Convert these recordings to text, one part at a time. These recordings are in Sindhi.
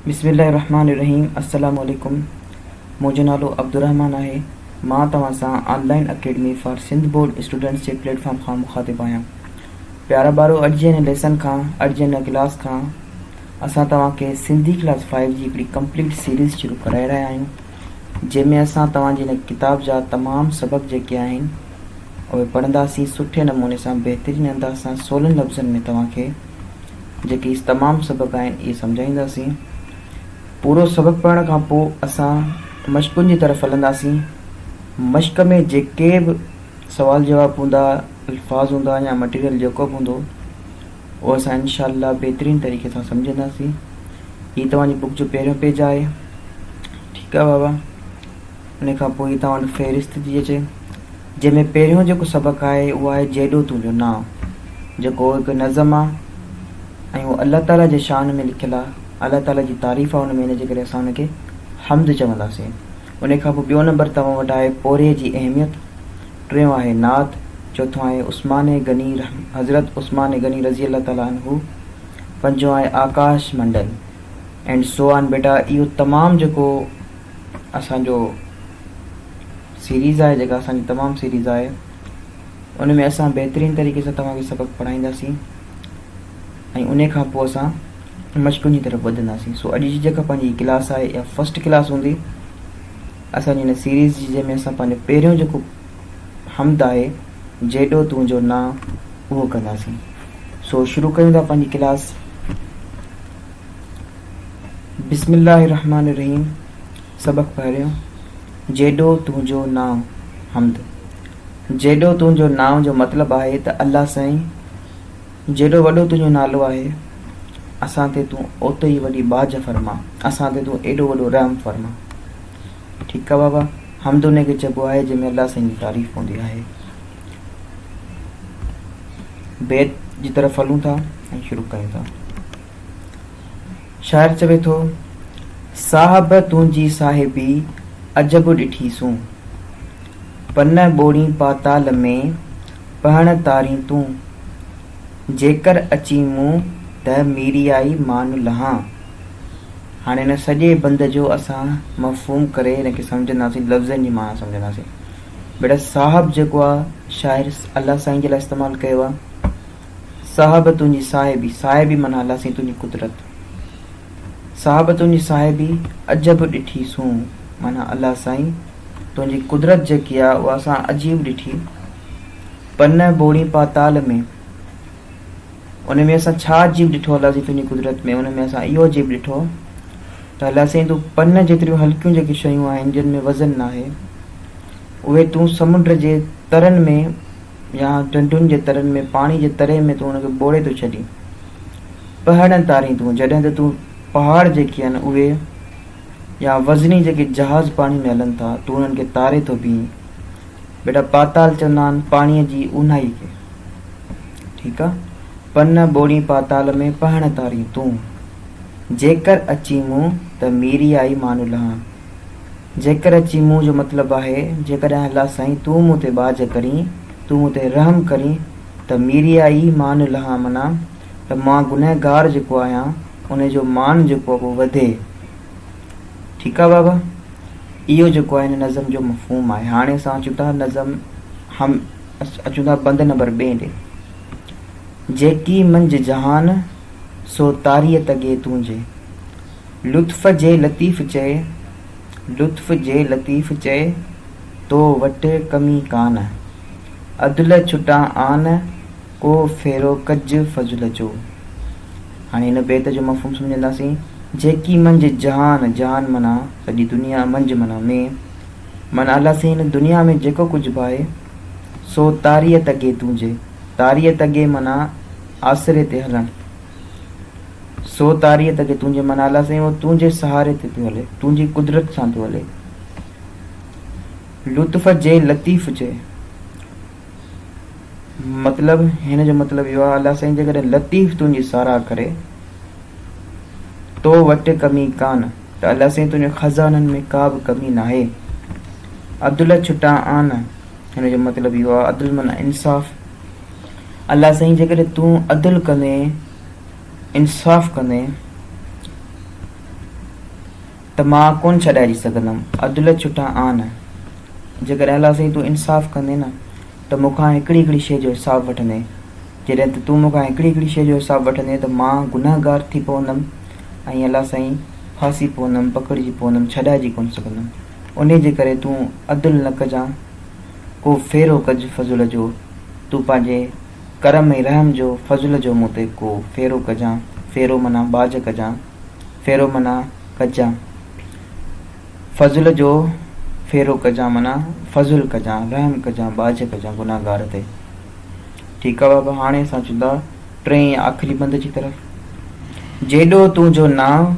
بسم الله الرحمٰن الرحيم السلام عليڪم منهنجو نالو عبدالرحمان آهي مان توهان سان online academy for Sindh board students جي پليٽ فارم کان مخاطب آهيان پيارا ٻارو اڄ جي هن ليسن کان اڄ جي هن ڪلاس کان اسان توهان کي سنڌي ڪلاس فائيو جي هڪڙي ڪمپليٽ سيريز شروع ڪرائي رهيا آهيون جنهن ۾ اسان توهان جي هن ڪتاب جا تمام سبق جيڪي آهن اهي پڙهنداسين سٺي نموني سان بهترين انداز سان سولن لفظن ۾ توهان کي جيڪي تمام سبق آهن اهي سمجهائينداسين. پورو سبق پڙهڻ کان پوء اسان مشقن جي طرف هلنداسين. مشق ۾ جيڪي به سوال جواب هوندا، الفاظ هوندا يا مٽيريل جيڪو به هوندو اهو اسان انشاء الله بهترين طريقي سان سمجهنداسين. هي توهان جي بڪ جو پهريون پيج آهي. ٺيڪ آهي بابا. ان کان پوء هي توهان وٽ فهرست ٿي اچي جنهن ۾ پهريون جيڪو سبق آهي اهو آهي جيڏو تنهنجو نانء جيڪو هڪ نظم آهي ۽ اهو الله تعاليٰ جي شان ۾ لکيل آهي الله تعاليٰ جي تعريف آهي ان ۾ ان جي ڪري اسان ان کي حمد چونداسين ان کان پوء ٻيو نمبر توهان وٽ آهي پورهيي جي اهميت ٽيون آهي نعت چوٿون آهي عثمان غني حضرت عثمان غني رضي الله تعاليٰ عنه پنجون آهي آڪاش منڊل اينڊ سو آن بيٽا اهو تمام جيڪو اسان جو سيريز آهي جيڪا اسان جي تمام سيريز آهي ان ۾ اسان بهترين طريقي سان توهان کي سبق پڙهائينداسين ۽ ان کان پوء اسان مشقن جي طرف وڌنداسين سو اڄ جي جيڪا پنهنجي ڪلاس آهي اها فرسٽ ڪلاس هوندي اسان جي هن سيريز جي جنهن ۾ اسان پنهنجو پهريون جيڪو حمد آهي جيڏو تنهنجو نانء اهو ڪنداسين سو شروع ڪيون ٿا پنهنجي ڪلاس بسم الله الرحمٰن الرحيم سبق پهريون، جيڏو تنهنجو نانء، حمد. جيڏو تنهنجو نانء جو مطلب آهي ته الله سائين جيڏو وڏو تنهنجو نالو آهي اسان تي تون اوتري ئي وڏي ٻاجهه فرما اسان تي تون ايڏو وڏو رحم فرما. ٺيڪ آ بابا حمد ان کي چئبو آهي جنهن ۾ الله سائين جي تعريف هوندي آهي. بيت جي طرف هلون ٿا ۽ شروع ڪيون ٿا. شاعر چوي ٿو، صاحب تنهنجي صاحبي عجب ڏٺي سون، پن ٻوڙين پاتال ۾، پهڻ تارين تون، جيڪر اچين مون ته ميريائي مان لهان. هاڻي هن سڄي بند جو اسان مفهوم ڪري هن کي سمجهنداسين، لفظن جي معنيٰ سمجهنداسين. بيٽا صاحب جيڪو آ شاعر الله سائين جي لاء استعمال ڪيو آ. صاحب تنهنجي صاحبي، صاحبي معنيٰ الله سائين تنهنجي قدرت. صاحب تنهنجي صاحبي عجب ڏٺي سون معنيٰ الله سائين تنهنجي قدرت جيڪي آ اها اسان عجيب ڏٺي. پن ٻوڙين پاتال ۾، ان ۾ اسان ڇا عجيب ڏٺو الله سائين تنهنجي قدرت ۾ ان ۾ اسان اهو عجيب ڏٺو ته الله سائين تون پن جيتريون هلڪيون جيڪي شيون آهن جن ۾ وزن ناهي اهي تون سمنڊ جي ترن ۾ يا ڍنڍن جي ترن ۾ پاڻي جي تري ۾ تون ان کي ٻوڙي ٿو ڇڏين. پهاڙن تارين تون، جڏهن ته تون پهاڙ جيڪي آهن اهي يا وزني جيڪي جهاز پاڻي ۾ هلن ٿا، تون انهن کي تاري ٿو بيهين. بيٽا پاتال چوندا آهن پاڻيء جي اونهائي کي. ٺيڪ آ. پن ٻوڙين پاتال ۾ پهڻ تارين تون. جيڪر اچين مون ته ميريائي مانو لهان. جيڪر اچي مون جو مطلب آهي، جيڪڏهن الله سائين تون مون تي ٻاجهه ڪرين، تون مون تي رحم ڪرين ته ميريائي مان لهان معنيٰ ته مان گنهگار جيڪو آهيان ان جو مان جيڪو آهي اهو وڌي. ٺيڪ آهي بابا. اهو جيڪو آهي هن نظم جو مفهوم آهي. هاڻي اسان اچون ٿا نظم هم اچون ٿا بند نمبر ٻئين ڏي. جيڪي منجهه جهان سو تاريء تڳي تنهنجي. لطف جي لطيف چئي، لطف جي لطيف چئي، تو وٽ ڪمي ڪانه. عدل ڇٽان آن، ڪو ڦيرو ڪج فضل جو. هاڻي هن بيت جو مفهوم سمجهنداسين. جيڪي منجهه جهان، جهان معنيٰ سڄي دنيا، منجهه معنيٰ ۾، معنيٰ الله سائين هن دنيا ۾ جيڪو ڪجهه به آهي، سو تاريء تڳي تنهنجي. تاريء تڳي معنيٰ آسري تي هلڻ. سو تاريء تڳي تنهنجي معنيٰ الله سائين اهو تنهنجي سهاري تي پيو هلي، تنهنجي قدرت سان پيو هلي. لطف جي لطيف چئي. مطلب هن جو مطلب اهو آهي الله سائين جيڪڏهن لطيف تنهنجي ساراهه ڪري تو وٽ ڪمي ڪانه ته الله سائين تنهنجي خزانن ۾ ڪا به ڪمي ناهي. عدل ڇٽان آن هن جو مطلب اهو آهي عدل معنيٰ انصاف. الله سائين جيڪڏهن تون عدل ڪندين، انصاف ڪندين ته مان ڪونه ڇڏائجي سگهندم، عدل ڇٽان آن. جيڪڏهن الله سائين تون انصاف ڪندين نه ته مون کان هڪڙي هڪڙي شيء جو حساب وٺندين. جڏهن ته تون مون کان هڪڙي هڪڙي شيء جو حساب وٺندين ته مان گنهگار ٿي پوندم ۽ الله سائين ڦاسي پوندم، پڪڙجي پوندم، ڇڏائجي ڪونه سگهندم. انهيء جي ڪري تون عدل نه ڪجان، ڪو ڦيرو ڪج فضل جو، تون پنهنجي ڪرم ۽ رحم جو، فضل جو مون تي ڪو ڦيرو ڪجان، ڦيرو معنيٰ ٻاجهه ڪجان، ڦيرو معنيٰ ڪجان. فضل جو ڦيرو ڪجان معنيٰ فضل ڪجان، رحم ڪجان، ٻاجهه ڪجان گنهگار تي. ٺيڪ آ بابا هاڻي اسان اچون ٿا ٽئين ۽ آخري بند جي طرف. جيڏو تنهنجو نانء،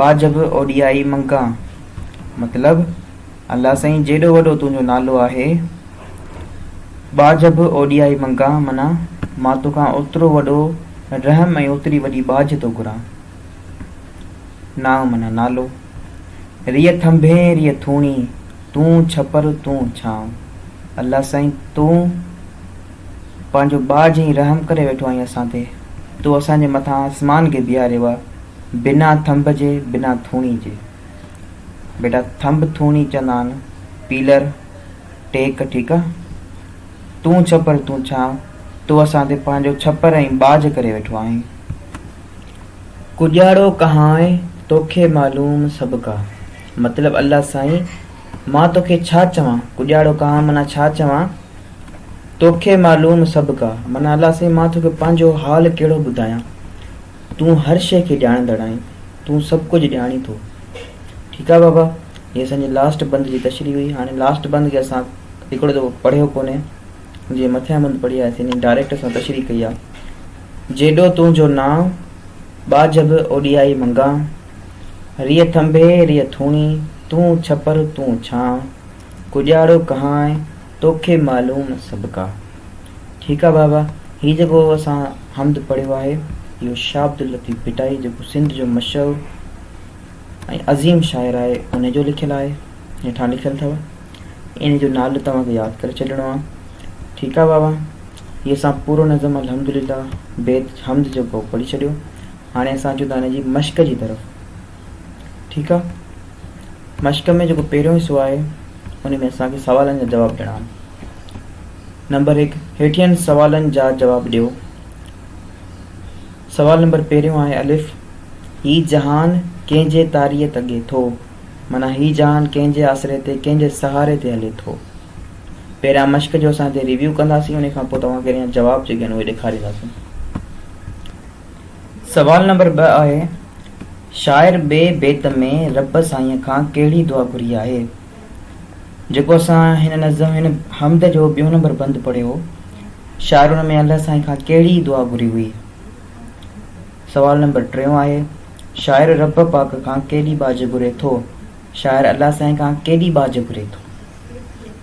ٻاجهه به اوڏيائي منگان. مطلب، الله سائين جيڏو وڏو تنهنجو نالو آهي، ٻاجهه به اوڏيائي منگان معنيٰ مان توکان اوترو وڏو رحم ۽ اوتري وڏي ٻاجهه ٿو گهران. نانء معنيٰ نالو. ريء ٿنڀين ريء ٿوڻي، تون ڇپر تون ڇانء. الله سائين تون پنهنجو ٻاجهه ۽ رحم ڪري ويٺو آهين اسان تي. تو اسان جي مٿان آسمان کي بيهاريو آهي بنا ٿنڀ جي بنا ٿوڻي جي. بيٽا ٿنڀ ٿوڻي چوندا آهن پيلر، ٽيڪ ٺيڪ آ. تون ڇپر تون ڇانء، تو اسان تي پنهنجو ڇپر ۽ ٻاجهه ڪري ويٺو آهين. ڪڄاڙو ڪهانء، توکي معلوم سڀڪا. مطلب الله سائين مان توکي ڇا چوان، ڪڄاڙو ڪهان معنيٰ ڇا چوان، توکي معلوم سڀڪا معنيٰ الله سائين مان توکي پنهنجو حال ڪهڙو ٻڌايان، تون هر شيء کي ڄاڻندڙ آهين، تون سڀ ڪجهه ڄاڻين ٿو. ٺيڪ آهي بابا هي اسان جي لاسٽ بند جي تشريح هئي، هاڻي لاسٽ بند کي اسان هڪڙو دفعو پڙهيو ڪونهي، جيئن مٿيان بند پڙهي آياسين ڊائريڪٽ اسان تشريح ڪئي آهي. جيڏو تنهنجو نانء، ٻاجهه به اوڏيائي منگان. ريء ٿنڀي ريء ٿوڻي، تون ڇپر تون ڇانء. ڪڄاڙو ڪهانء، توکي معلوم سڀڪا. ٺيڪ آ بابا، هي جيڪو اسان حمد پڙهيو آهي، اهو شاهه عبداللطيف ڀٽائي جيڪو سنڌ جو مشهور ۽ عظيم شاعر آهي، ان جو لکيل آهي. هيٺان لکيل اٿو. ان جو نالو توهان کي ياد ڪري ڇڏڻو آ. ٺيڪ آ بابا. هي اسان پورو نظم الحمدلله بيت حمد جيڪو پڙهي ڇڏيو. هاڻي اسان اچون ٿا ان جي مشق جي طرف. ٺيڪ آ. مشق ۾ جيڪو پهريون حصو آهي ان ۾ اسان کي سوالن جا جواب ڏيڻا آهن. نمبر 1 هيٺين سوالن جا جواب ڏيو. سوال نمبر پهريون آهي الف هي جهان ڪنهن جي تاريء تڳي ٿو؟ معنيٰ هي جهان ڪنهن جي آسري تي، ڪنهن جي سهاري تي هلي ٿو. پهريان مشق جو اسان هتي ريويو ڪنداسين ان کان پوء توهان کي ان جا جواب جيڪي آهن اهي ڏيکارينداسين. سوال نمبر 2 آهي، شاعر ٻئي بيت ۾ رب سائينء کان ڪهڙي دعا گهري آهي؟ جيڪو اسان هن نظم هن حمد جو ٻيون نمبر بند پڙهيو، شاعر ان ۾ الله سائين کان ڪهڙي دعا گهري هئي؟ سوال نمبر ٽيون آهي، شاعر رب پاڪ کان ڪيڏي ٻاجهه گهري ٿو؟ شاعر الله سائين کان ڪيڏي ٻاجهه گهري ٿو؟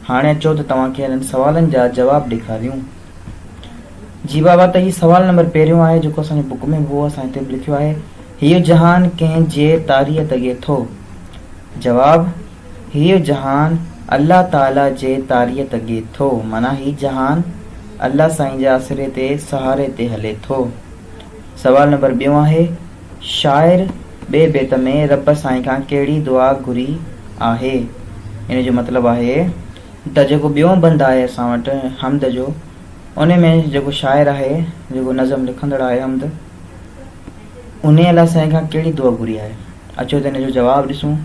هاڻي اچو ته توهان کي انهن سوالن جا جواب ڏيکاريون. جي بابا ته هي سوال نمبر پهريون آهي جيڪو اسان جي بڪ ۾ به هو اسان هتي به لکيو آهي. هيء جهان ڪنهن جي تاريء تڳي ٿو؟ جواب، هيء جهان الله تعاليٰ جي تاريء تڳي ٿو معنيٰ هي جهان الله سائين جي آسري تي، سهاري تي هلي ٿو. سوال نمبر ٻيون آهي، شاعر ٻئي بيت ۾ رب سائين کان ڪهڙي دعا گهري آهي؟ ان جو مطلب آهي ته جيڪو ٻيون بند آهي اسان وٽ حمد جو ان ۾ جيڪو شاعر آهي جيڪو نظم لکندڙ آهي حمد انهي الله سائين کان ڪهڙي دعا گهري آهي؟ اچو ته ان جو جواب ڏسون.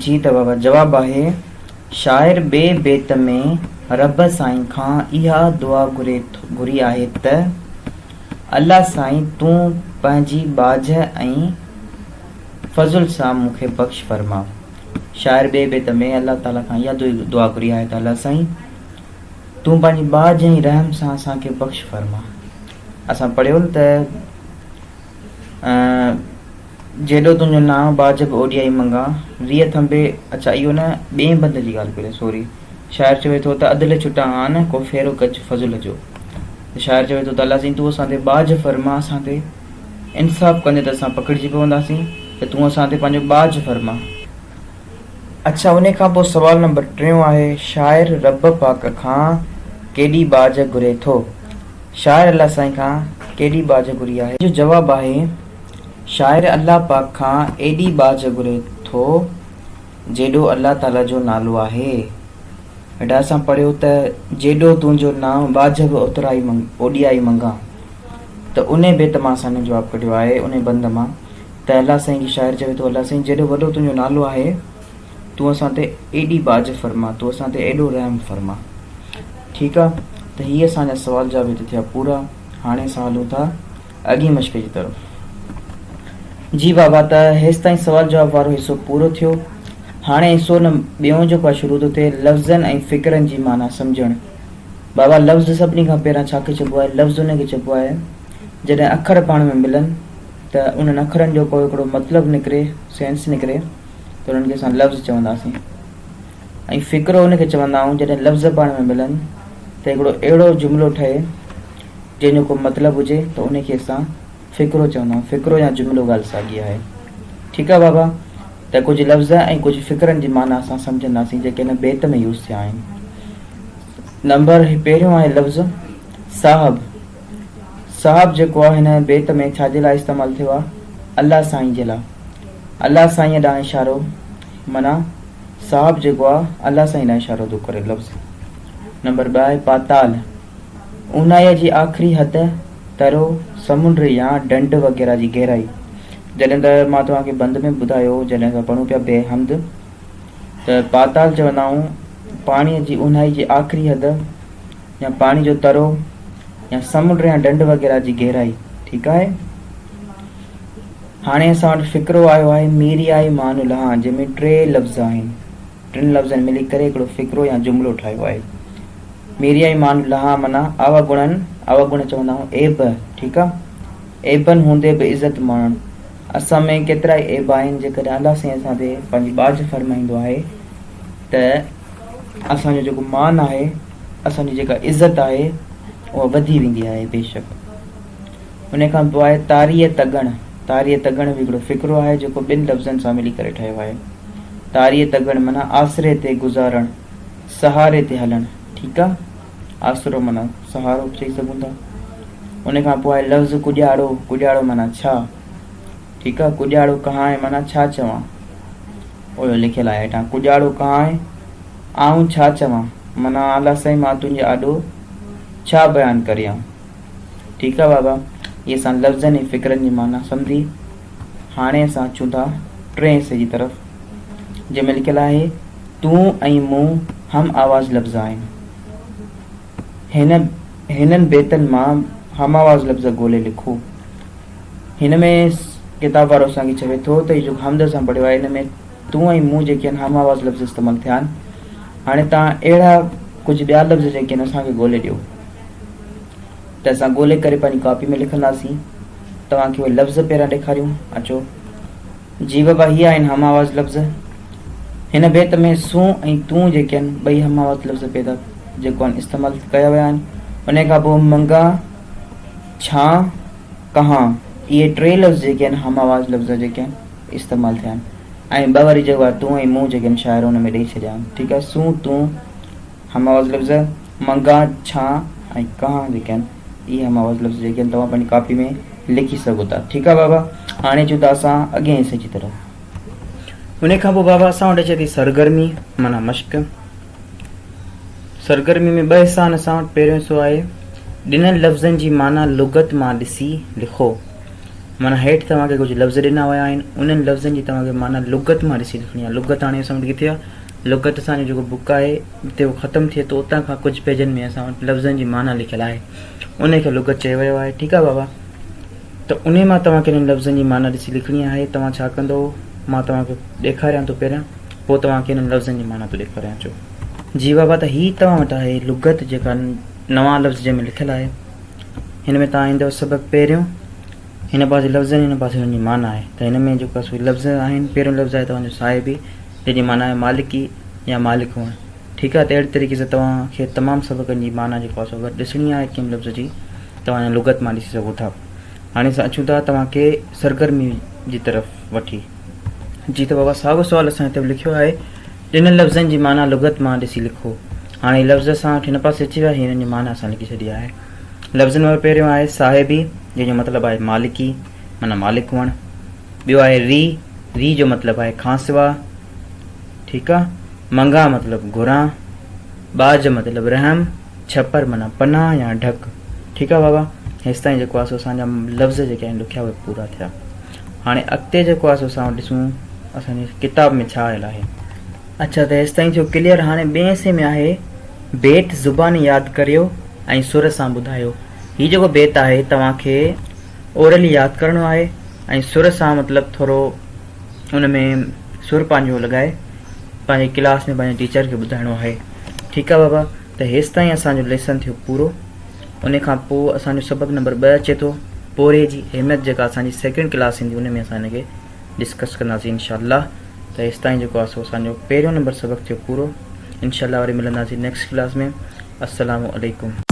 جي ته بابا جواب آهي، شاعر ٻئي بيت ۾ رب سائين کان اها دعا گهري آهي ته، الله سائين تون پنهنجي ٻاجهه ۽ فضل سان مون کي بخش فرما. شاعر ٻئي بيت ۾ الله تعاليٰ کان اها دعا گهري آهي ته الله سائين تون پنهنجي ٻاجهه ۽ رحم سان اسان کي بخش فرما. اسان پڙهيو نه ته. جيڏو تنهنجو نانء ٻاجهه به اوڏيائي منگان، ريء ٿنڀي، اڇا اهو نه ٻئين بند جي ڳالهه پئي سوري. شاعر چوي ٿو ته عدل ڇٽان آن، ڪو ڦيرو ڪج فضل جو. ته شاعر چوي ٿو ته الله سائين تون اسان تي ٻاجهه فرما، اسان تي انصاف ڪندين ته اسان پڪڙجي پونداسين، ته تون اسان تي پنهنجو ٻاجهه فرما. اڇا انهي کان پوء سوال نمبر ٽيون آهي، شاعر رب پاڪ کان ڪيڏي ٻاجهه گهري ٿو؟ شاعر الله سائين کان ڪيڏي ٻاجهه گهري آهي؟ جو جواب آهي، شاعر الله پاڪ کان ايڏي ٻاجهه گهري ٿو جيڏو الله تعاليٰ جو نالو آهي. هيٺ اسان پڙهيو ته جيڏو تنهنجو نانء ٻاجهه به اوترائي اوڏيائي منگان ته انهي بيت مان اسان هن جواب ڪڍيو آهي انهي بند مان ته الله سائين کي شاعر چوي ٿو الله سائين جيڏو وڏو تنهنجو نالو آهي تون اسان تي ايڏي ٻاجهه فرما تون اسان تي ايڏو رحم فرما. ٺيڪ آ ته هي اسان جا سوال جواب هتي ٿيا پورا هاڻي اسان هلون ٿا اڳين مشق جي طرف. جي بابا ته هيستائين سوال جواب وارو حصو پورو ٿيو. هاڻي حصو نه ٻيون جيڪو آهي شروع ٿو ٿئي لفظن ۽ فڪرن جي معنيٰ سمجهڻ. بابا لفظ سڀني کان پهريان ڇا کي چئبو آهي؟ لفظ ان کي چئبو آهي جڏهن اکر پاڻ ۾ ملن ته انهن اکرن جو ڪو هڪڙو مطلب نڪري، Sense نڪري ته انهن کي اسان لفظ چونداسين ۽ فقرو ان کي چوندا آهيون جڏهن لفظ پاڻ ۾ ملن ته هڪڙو اهڙو جملو ٺهي جنهن جو ڪو مطلب هجي ته ان کي اسان فقرو چوندا آهيون. فقرو يا جملو ڳالهه ساڳي آهي. ٺيڪ آهي بابا ته ڪجهه لفظ ۽ ڪجهه فقرن جي معنيٰ اسان سمجهنداسين جيڪي هن بيت ۾ يوز ٿيا آهن. نمبر پهريون آهي لفظ صاحب. صاحب جيڪو آهي هن بيت ۾ ڇا جي لاء استعمال ٿيو آهي؟ الله سائين جي لاء. الله سائينء ڏانهن اشارو معنيٰ صاحب جيڪو آهي الله سائين ڏانهن اشارو ٿو ڪري لفظ. نمبر ٻه آهي پاتال. اونهائيء جي آخري حد، ترو، سمنڊ يا ڍنڍ وغيره جي گهرائي. جڏهن ته مان توهان کي بند ۾ ٻڌايو هو جڏهن اسان پڙهون پيا بي حمد ته پاتال چوندا آهيون پاڻيء جي اونهائي جي آخري حد يا پاڻي جو ترو يا سمنڊ يا ڍنڍ وغيره جي گهرائي. ٺيڪ آهي. هاڻي اسان وٽ فقرو آيو آهي ميريائي مان لهان جنهن ۾ ٽي لفظ آهن. ٽن لفظن ملي ڪري هڪڙو فقرو يا جملو ٺاهيو آهي. ميريائي مان لهان معنيٰ اوگڻن، اوگڻ چوندا آهيون عيب، ٺيڪ آ، عيبن هوندي به عزت ماڻڻ. اسان ۾ ڪيترائي عيب آهن، جيڪڏهن الله سائين اسان تي پنهنجي ٻاجهه فرمائيندو آهي ته اسان جو جيڪو مان آهي، اسان جي جيڪا عزت آهي، اها وڌي ويندي آهي بيشڪ. ان کان پوء آهي تاريء تڳڻ، تاريء تڳڻ به هڪڙو فقرو آهي جيڪو ٻن لفظن سان ملي ڪري ٺهيو آهي. تاريء تڳڻ معنيٰ آسري تي گذارڻ، سهاري تي هلڻ، ٺيڪ آ؟ آسرو معنيٰ سهارو به چئي سگهون ٿا. ان کان پوء آهي لفظ ڪڄاڙو، ڪڄاڙو معنيٰ ڇا؟ ٺيڪ آ؟ ڪڄاڙو ڪهانء معنيٰ ڇا چوان؟ اهو لکيل آهي هيٺان ڪڄاڙو ڪهانء آئون ڇا چوان؟ معنيٰ الله سائين مان تنهنجي آڏو ڇا بيان ڪريان؟ ٺيڪ آ بابا هي اسان لفظن ۽ فڪرن جي معنيٰ سمجهي هاڻي اسان اچون ٿا ٽئين حصي جي طرف جنهن ۾ لکيل آهي تون ۽ مون هم آواز لفظ آهن. هن هنن بيتن مان هم آواز لفظ ڳولي لکو. هن ۾ ڪتاب وارو اسان کي چوي ٿو ته هي جيڪو حمد اسان پڙهيو آهي ان ۾ تون ۽ مون جيڪي آهن هم آواز لفظ استعمال ٿيا آهن. هاڻي توهان اهڙا ڪجهه ٻيا لفظ جيڪي آهن اسان کي ڳولي ڏيو. ته اسان ڳولي ڪري پنهنجي ڪاپي ۾ لکنداسين. توهان کي اهي لفظ پهريان ڏيکاريون. اچو. جي بابا هي آهن هم آواز لفظ. هن بيت ۾ سون ۽ تون جيڪي آهن ٻئي هم آواز لفظ پيدا جيڪو آهن استعمال ڪيا ويا آهن. انهي کان پوء منگان، ڇان، ڪهان اهي ٽي لفظ جيڪي آهن هم آواز لفظ جيڪي آهن استعمال ٿيا آهن ۽ ٻه وري جيڪو آهي تون ۽ مون جيڪي آهن شاعر ان ۾ ڏئي ڇڏيا آهن. ٺيڪ آهي سون، تون هم آواز لفظ، منگان، ڇان ۽ ڪهان جيڪي آهن اهي هم آواز لفظ جيڪي آهن توهان پنهنجي ڪاپي ۾ لکي سگهو ٿا. ٺيڪ آهي بابا هاڻي اچون ٿا اسان اڳئين حصي جي طرف. انهي کان پوء بابا اسان وٽ اچي ٿي سرگرمي معنيٰ مشق. سرگرمي ۾ ٻه حصا آهن اسان وٽ. پهريون حصو آهي ڏنل لفظن جي معنيٰ لغت مان ڏسي لکو. معنيٰ هيٺ توهان کي ڪجهه لفظ ڏنا ويا آهن انهن لفظن جي توهان کي معنيٰ لغت مان ڏسي لکڻي آهي. لغت هاڻي اسان وٽ ڪٿي آهي؟ لغت اسان جو جيڪو بڪ آهي جتي اهو ختم ٿئي ٿو اتان کان ڪجهه پيجن ۾ اسان وٽ لفظن جي معنيٰ لکيل آهي انهي کي لغت چيو ويو آهي. ٺيڪ آهي بابا ته انهي مان توهان کي انهن لفظن جي معنيٰ ڏسي لکڻي آهي. توهان ڇا ڪندو مان توهان کي ڏيکاريان ٿو پهريان پوء توهان کي انهن لفظن جي معنيٰ ٿو ڏيکاريان. اچو. جي بابا ته هي توهان وٽ آهي لغت جيڪا نوان لفظ جنهن ۾ لکيل آهي. هن ۾ توهان ايندو سبق پهريون هن پاسي لفظن هن پاسي انهن جي معنيٰ آهي ته هن ۾ جيڪو آهي سو لفظ آهن. پهريون لفظ آهي توهان جو صاحبي جنهن جي معنيٰ آهي مالڪي يا مالڪ هئڻ. ٺيڪ آهي ته اهڙي طريقي سان توهان کي تمام سبقن جي معنيٰ جيڪو آهي سو اگر ڏسڻي آهي ڪنهن به لفظ جي توهان هن لغت مان ڏسي سگهو ٿا. هاڻي اسان اچون ٿا توهان کي سرگرمي جي طرف وٺي. جي ته بابا ساڳيو سوال اسان هتي به لکيو آهي. ڏنل لفظن جي معنيٰ لغت مان ڏسي لکو. هاڻي هي لفظ اسان وٽ هن پاسي اچي ويا، هي هنن جي معنيٰ اسان لکي ڇڏي آهي. لفظن مان پهريون آهي صاحبي، جنهن جو مطلب آهي مالڪي، معنيٰ مالڪ هئڻ. ٻيو آهي ري، ري جو مطلب آهي کانسوا، ٺيڪ آ، منگان مطلب گهران، ٻاجهه مطلب رحم، ڇپر معنيٰ پناهه يا ڍڪ، ٺيڪ آ بابا، هيستائين جيڪو آ سو اسان جا لفظ جيڪي آهن ڏکيا اهي پورا ٿيا. هاڻي اڳتي جيڪو آ سو اسان ڏسون اسان جي ڪتاب ۾ ڇا آيل آهي. اڇا ته هيستائين ٿيو ڪليئر، هاڻي ٻئين حصي ۾ آهي بيت زباني ياد ڪريو ۽ سر سان ٻڌايو. هي جيڪو بيت آهي توهان کي اورلي ياد ڪرڻو آهي ۽ سر سان مطلب ٿورو ان ۾ سر پنهنجو لڳائي پنهنجي ڪلاس ۾ پنهنجي ٽيچر کي ٻڌائڻو آهي. ٺيڪ آ بابا ته هيستائين اسان جو ليسن ٿيو پورو. ان کان پوء اسان جو سبق نمبر 2 اچي ٿو پورهيي جي اهميت جيڪا اسان جي سيڪنڊ ڪلاس ايندي ان ۾ اسان ان کي ڊسڪس ڪنداسين انشاء الله. ته هيستائين جيڪو آ سو اسان جو پهريون نمبر سبق ٿيو پورو. انشاء الله وري ملنداسين نيڪسٽ ڪلاس ۾. السلام عليڪم.